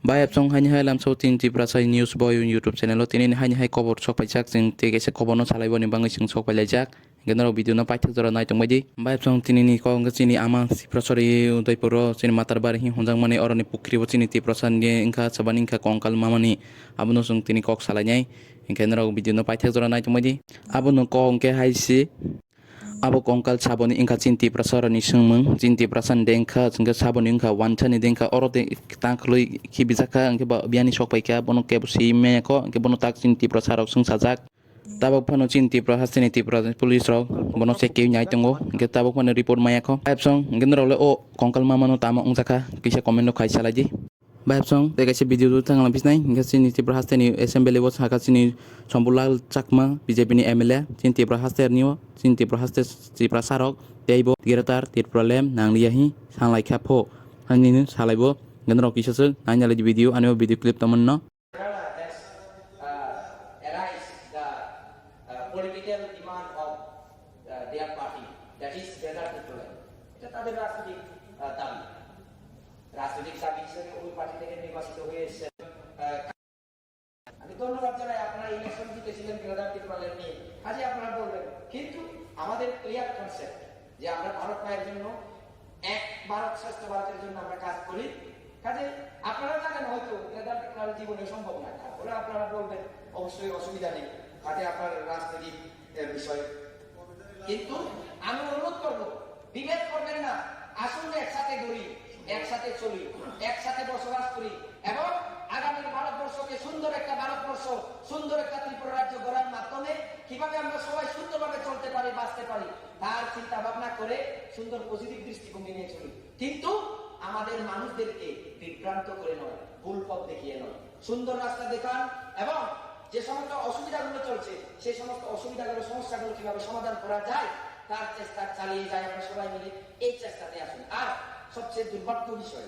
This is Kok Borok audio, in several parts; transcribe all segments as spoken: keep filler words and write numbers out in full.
Bai absong haini hai lamsao tin Tiprasa News Boy YouTube channel o tini ni haini hai kobor sok paijak, chwng tei kaisa kobor no salai boni bangwi chwng sok pailaijak. Hingke norok video no paithak jora nai tongbai di. Bai absong tini ni kok hingke chini ama Tiprasa ri Udaipur o chini Matarbari hin honjak mani oroni pukri bo chini Tiprasa ni wngkha sabani wngkha kongkal mamani abono chwng tini kok salai nai. Hingke norok video no paithak jora nai tongbai di. Abono kok hingke hai si. Abo kongkal saboni wngkha chini Tiprasa rokni swngmung, chini Tiprasa ni de wngkha, chwngkhe saboni wngkha wansa ni de wngkha, oro de tang khwlwi khibijak kha, hwnkhe ba biyani sok pai kha, bono kebo swi maya kho, hwnkhe bono tak chini Tiprasa rok swng sajak. Tabok phano chini Tripura hasteni Tripura police rok bono check khe nai tongo, hwnkhe tabok phano report maya kho. Absong hwnkhe norok le o kongkal mamano tamo wngjakha, kisa comment rok khai salai di. Bai absong tei kaisa video do tang lang bisnai, hingke chini Tripura hasteni assembly o saka chini Sombulal Chakma B J P ni M L A, chini Tripura haste ni o, chini Tripura haste Tripura sarok tei bo Greater Tripura lem nang liya hi sanglai kha pho, hani ni salai bo, hingke norok kisa se nai nalai di video, ani o video clip tongmani no. Kerala has, uh, arise the, uh, political demand of, uh, their party, that is Greater Tipraland. এটা তাদের রাজনৈতিক, আহ, দাবি। রাজনৈতিক দাবি হিসেবে ওই পার্টি থেকে নির্বাচিত হয়ে এসেছেন। আহ, আমি ধন্যবাদ জানাই, আপনারা ইলেকশন জিতেছিলেন গ্রেটার টিপ্রাল্যান্ড নিয়ে, কাজে আপনারা বলবেন। কিন্তু আমাদের ক্লিয়ার কনসেপ্ট যে আমরা ভারত মায়ের জন্য, এক ভারত শ্রেষ্ঠ ভারতের জন্য আমরা কাজ করি। কাজে আপনারা জানেন হয়তো গ্রেটার টিপ্রাল্যান্ড জীবনে সম্ভব নয়, তারপরে আপনারা বলবেন, অবশ্যই অসুবিধা নেই, কাজে আপনার রাজনৈতিক, এ, বিষয়। কিন্তু আমি অনুরোধ করব, বিভেদ করবেন না, আসুন একসাথে ঘুরি, একসাথে চলি, একসাথে বসবাস করি এবং আগামীর ভারতবর্ষকে সুন্দর একটা ভারতবর্ষ, সুন্দর একটা ত্রিপুরা রাজ্য গড়ার মাধ্যমে কিভাবে আমরা সবাই সুন্দরভাবে চলতে পারি, বাঁচতে পারি, তার চিন্তা ভাবনা করে সুন্দর পজিটিভ দৃষ্টিভঙ্গি নিয়ে চলি। কিন্তু আমাদের মানুষদেরকে বিভ্রান্ত করে নয়, ভুল পথ দেখিয়ে নয়, সুন্দর রাস্তা দেখান এবং যে সমস্ত অসুবিধাগুলো চলছে, সেই সমস্ত অসুবিধাগুলো, সমস্যাগুলো কিভাবে সমাধান করা যায়, তার চেষ্টা চালিয়ে যাই আমরা সবাই মিলে। এই চেষ্টাতে আসুন। আর সবচেয়ে দুর্ভাগ্য বিষয়,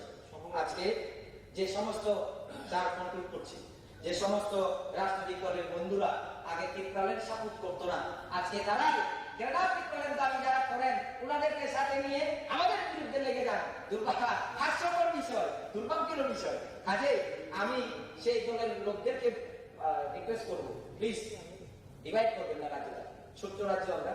আজকে যে সমস্ত, যারা কন্ট্রোল করছে, যে সমস্ত রাজনৈতিক দলের বন্ধুরা আগে টিপ্রাল্যান্ড সাপোর্ট করতো না, আজকে তারাই গ্রেটার টিপ্রাল্যান্ড দাবি যারা করেন, ওনাদেরকে সাথে নিয়ে আমাদের বিরুদ্ধে লেগে যান। দুর্ভাগ্য, হাস্যকর বিষয়, দুর্ভাগ্যের বিষয়। কাজেই আমি সেই দলের লোকদেরকে, আহ, রিকোয়েস্ট করবো, প্লিজ ডিভাইড করবেন না রাজ্যটা। ছোট্ট রাজ্য আমরা,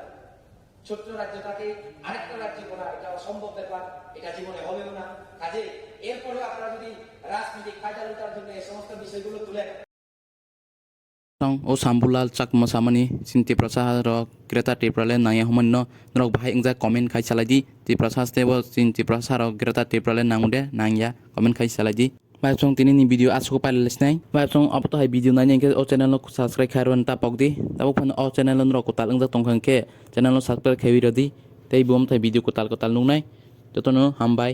ছোট্ট রাজ্যটাকে আরেকটা রাজ্য করা, এটা অসম্ভব ব্যাপার, এটা জীবনে হবেও না। কাজেই এরপরেও আপনারা যদি রাজনৈতিক ফায়দা লুটার জন্য এই সমস্ত বিষয়গুলো তুলে Song o Sambulal Chakma samani chini Tiprasa rok Greater Tipraland nangya hwnmani no norok bahai wngjak comment khai salai di. Tiprasa haste bo chini Tiprasa rok Greater Tipraland nango de nangya comment khai salai di. Bai song tini ni video aswk pailai sinai. Bai song abo to hai video nai hwnkhe o channel no subscribe khai rwna ta pok di. Tabuk phano o channel no norok kwtal wngjak tongkha hwnkhe channel no subscribe khai rw di. Tei bo mthai video kwtal kwtal nuknai. Jotono hambai.